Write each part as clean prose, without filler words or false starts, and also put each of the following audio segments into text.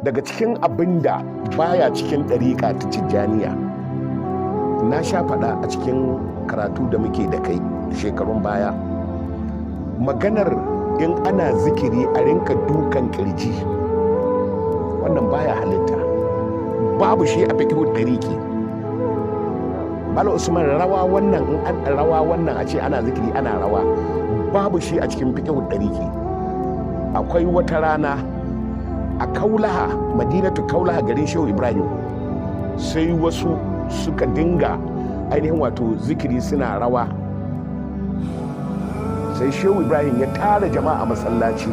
Daga cikin abin da baya cikin ɗariƙa ta Tijjaniya, na sha faɗa a cikin karatu da muke da kai shekarun baya, maganar in ana zikiri a rinka dukan kirji, wannan baya halitta, babu shi a fiqhud ɗariƙi. Malam Usman, rawa wannan, in an rawa wannan, a ce ana zikiri ana rawa, babu shi a cikin fiqhud ɗariƙi. Akwai wata rana a Kaulaha, Madinatu Kaulaha, garin Shehu Ibrahim, sai wasu suka dinga ainihin wato zikiri suna rawa. Sai Shehu Ibrahim ya tara jama'a a masallaci,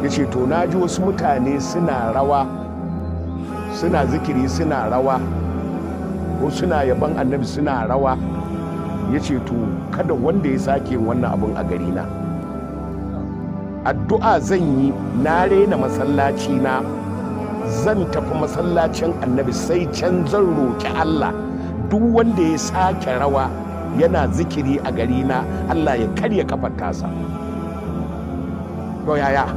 ya ce, "To, na ji wasu mutane suna rawa, suna zikiri suna rawa, ko suna yaban Annabi suna rawa." Ya ce, "To, kada wanda ya sake wannan abun a garina. Addu'a zan yi, na rena masallaci na, zan tafi masallacin Annabi, sai can zan roƙi Allah, duk wanda ya sake rawa yana zikiri a garina, Allah ya karya kafar tasa." To, yaya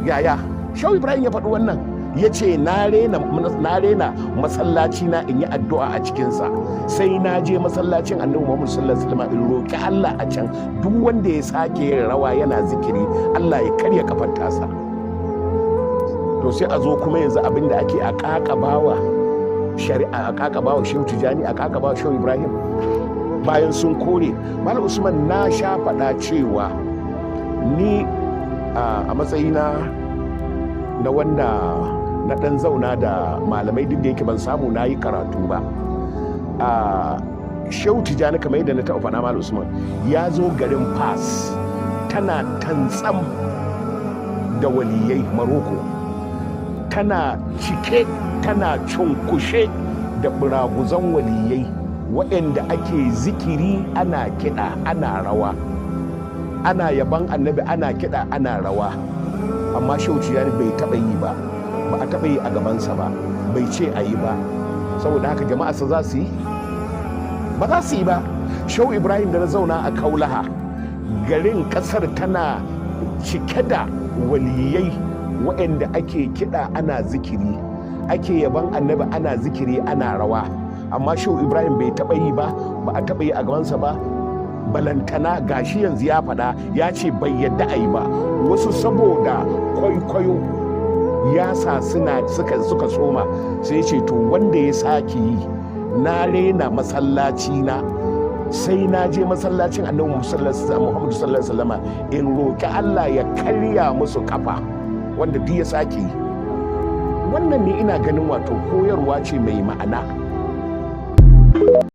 yaya Shehu Ibrahim ya faɗi wannan? Ya ce, Na rena masallaci na in yi addu'a a cikinsa, sai na je masallacin Annabi Muhammad sallallahu alaihi wasallam in roƙi Allah a can, duk wanda ya sake yin rawa yana zikiri, Allah ya karya kafar tasa." To, sai a zo kuma yanzu abin da ake a ƙaƙabawa shari'a, a ƙaƙabawa Shehu Tijani, a ƙaƙabawa Shehu Ibrahim, bayan sun kore. Malam Usman, na sha faɗa cewa ni a matsayina na wanda na ɗan zauna da malamai, duk da yake ban samu na yi karatu ba, a Shehu Tijjani, kamar yadda na taɓa faɗa, Malam Usman, ya zo garin Fas, tana tantsam da waliyai. Maroko tana cike, tana cunkushe da buraguzan waliyai waɗanda ake zikiri ana kiɗa ana rawa, ana yaban Annabi ana kiɗa ana rawa. Amma Shehu Tijjani bai taɓa yi ba, ba a taɓa yi a gabansa ba, bai ce a yi ba. Saboda haka jama'a sa za su yi? Ba za su yi ba. Shehu Ibrahim da na zauna a Kaulaha, garin kasar tana cike da waliyai waɗanda ake kiɗa ana zikiri, ake yaban Annabi ana zikiri ana rawa, amma Shehu Ibrahim bai taɓa yi ba, ba a taɓa yi a gabansa ba. Balantana gashi yanzu ya faɗa, ya ce bai yadda a yi ba. Wasu saboda kwaikwayo ya sa suna suka soma. Sai ce, "To, wanda ya sake yi, na rena masallaci na, sai na je masallacin Annabi Muhammadu sallallahu alaihi wasallama in roki Allah ya karya musu kafa, wanda duk ya sake yi." Wannan ne ina ganin wato koyarwa ce mai ma'ana.